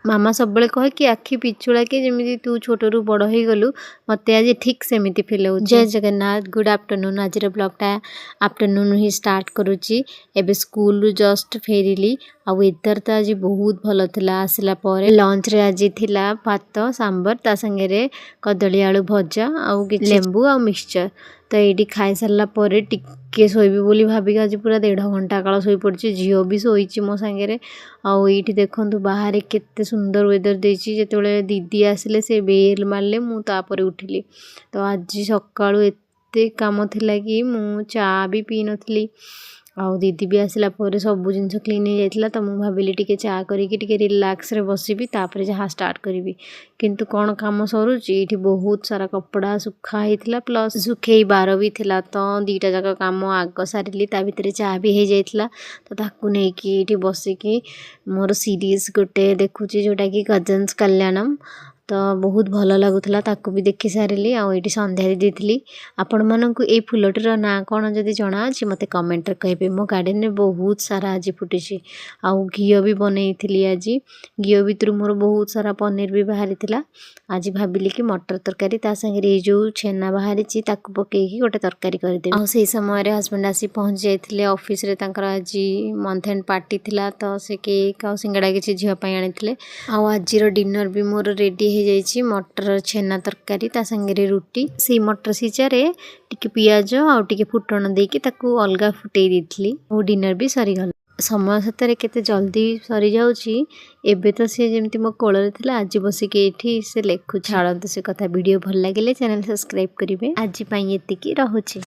ମାମା ସବୁବେଳେ କହେ କି ଆଖି ପିଛୁଳାକେ ଯେମିତି ତୁ ଛୋଟରୁ ବଡ଼ ହେଇଗଲୁ, ମୋତେ ଆଜି ଠିକ୍ ସେମିତି ଫିଲ୍ ହେଉଛି। ଜୟ ଜଗନ୍ନାଥ, ଗୁଡ଼୍ ଆଫ୍ଟରନୁନ୍। ଆଜିର ବ୍ଲଗ୍ଟା ଆଫ୍ଟରନୁନ୍ ହିଁ ଷ୍ଟାର୍ଟ କରୁଛି। ଏବେ ସ୍କୁଲରୁ ଜଷ୍ଟ ଫେରିଲି ଆଉ ୱେଦର ତ ଆଜି ବହୁତ ଭଲ ଥିଲା। ଆସିଲା ପରେ ଲଞ୍ଚରେ ଆଜି ଥିଲା ଭାତ, ସାମ୍ବର, ତା ସାଙ୍ଗରେ କଦଳୀ ଆଳୁ ଭଜା ଆଉ କିଛି ଲେମ୍ବୁ ଆଉ ମିକ୍ସଚର୍। ତ ଏଇଠି ଖାଇସାରିଲା ପରେ ଟିକେ ଶୋଇବି ବୋଲି ଭାବିକି ଆଜି ପୁରା 1.5 ଘଣ୍ଟା କାଳ ଶୋଇପଡ଼ିଛି। ଝିଅ ବି ଶୋଇଛି ମୋ ସାଙ୍ଗରେ। ଆଉ ଏଇଠି ଦେଖନ୍ତୁ, ବାହାରେ କେତେ ସୁନ୍ଦର ୱେଦର ଦେଇଛି। ଯେତେବେଳେ ଦିଦି ଆସିଲେ, ସେ ବେଲ୍ ମାରିଲେ, ମୁଁ ତାପରେ ଉଠିଲି। ତ ଆଜି ସକାଳୁ ଏତେ କାମ ଥିଲା କି ମୁଁ ଚା ବି ପିଇନଥିଲି। ଆଉ ଦିଦି ବି ଆସିଲା ପରେ ସବୁ ଜିନିଷ କ୍ଲିନ୍ ହେଇଯାଇଥିଲା। ତ ମୁଁ ଭାବିଲି ଟିକେ ଚା କରିକି ଟିକେ ରିଲାକ୍ସରେ ବସିବି, ତାପରେ ଯାହା ଷ୍ଟାର୍ଟ କରିବି। କିନ୍ତୁ କ'ଣ କାମ ସରୁଛି? ଏଇଠି ବହୁତ ସାରା କପଡ଼ା ଶୁଖା ହେଇଥିଲା, ପ୍ଲସ୍ ଶୁଖେଇବାର ବି ଥିଲା। ତ ଦୁଇଟା ଯାକ କାମ ଆଗ ସାରିଲି। ତା ଭିତରେ ଚା ବି ହେଇଯାଇଥିଲା। ତ ତାକୁ ନେଇକି ଏଇଠି ବସିକି ମୋର ସିରିଜ୍ ଗୋଟେ ଦେଖୁଛି, ଯେଉଁଟାକି କଜନ୍ସ କଲ୍ୟାଣମ। ତ ବହୁତ ଭଲ ଲାଗୁଥିଲା, ତାକୁ ବି ଦେଖି ସାରିଲି ଆଉ ଏଇଠି ସନ୍ଧ୍ୟା ଦେଇ ଦେଇଥିଲି। ଆପଣମାନଙ୍କୁ ଏଇ ଫୁଲଟିର ନାଁ କ'ଣ ଯଦି ଜଣାଅଛି, ମୋତେ କମେଣ୍ଟରେ କହିବେ। ମୋ ଗାର୍ଡ଼େନରେ ବହୁତ ସାରା ଆଜି ଫୁଟିଛି। ଆଉ ଘିଅ ବି ବନେଇଥିଲି ଆଜି। ଘିଅ ଭିତରୁ ମୋର ବହୁତ ସାରା ପନିର ବି ବାହାରିଥିଲା। ଆଜି ଭାବିଲି କି ମଟର ତରକାରୀ, ତା ସାଙ୍ଗରେ ଏଇ ଯେଉଁ ଛେନା ବାହାରିଛି, ତାକୁ ପକେଇକି ଗୋଟେ ତରକାରୀ କରିଦେବି। ଆଉ ସେଇ ସମୟରେ ହଜବେଣ୍ଡ ଆସି ପହଞ୍ଚି ଯାଇଥିଲେ ଅଫିସରେ। ତାଙ୍କର ଆଜି ମନ୍ଥ ଏଣ୍ଡ ପାର୍ଟି ଥିଲା, ତ ସେ କେକ୍ ଆଉ ସିଙ୍ଗଡ଼ା କିଛି ଝିଅ ପାଇଁ ଆଣିଥିଲେ। ଆଉ ଆଜିର ଡିନର ବି ମୋର ରେଡ଼ି ହେଇଯାଇଛି, ମଟର ଛେନା ତରକାରୀ, ତା ସାଙ୍ଗରେ ରୁଟି। ସେଇ ମଟର ସିଝାରେ ଟିକେ ପିଆଜ ଆଉ ଟିକେ ଫୁଟଣ ଦେଇକି ତାକୁ ଅଲଗା ଫୁଟେଇ ଦେଇଥିଲି। ଆଉ ଡିନର ବି ସରିଗଲା। ସମୟ ସତରେ କେତେ ଜଲ୍ଦି ସରିଯାଉଛି। ଏବେ ତ ସିଏ ଯେମିତି ମୋ କୋଳରେ ଥିଲା, ଆଜି ବସିକି ଏଇଠି ସେ ଲେଖୁଛି। ଛାଡ଼ନ୍ତୁ ସେ କଥା। ଭିଡ଼ିଓ ଭଲ ଲାଗିଲେ ଚ୍ୟାନେଲ୍ ସବସ୍କ୍ରାଇବ୍ କରିବେ। ଆଜି ପାଇଁ ଏତିକି ରହୁଛି।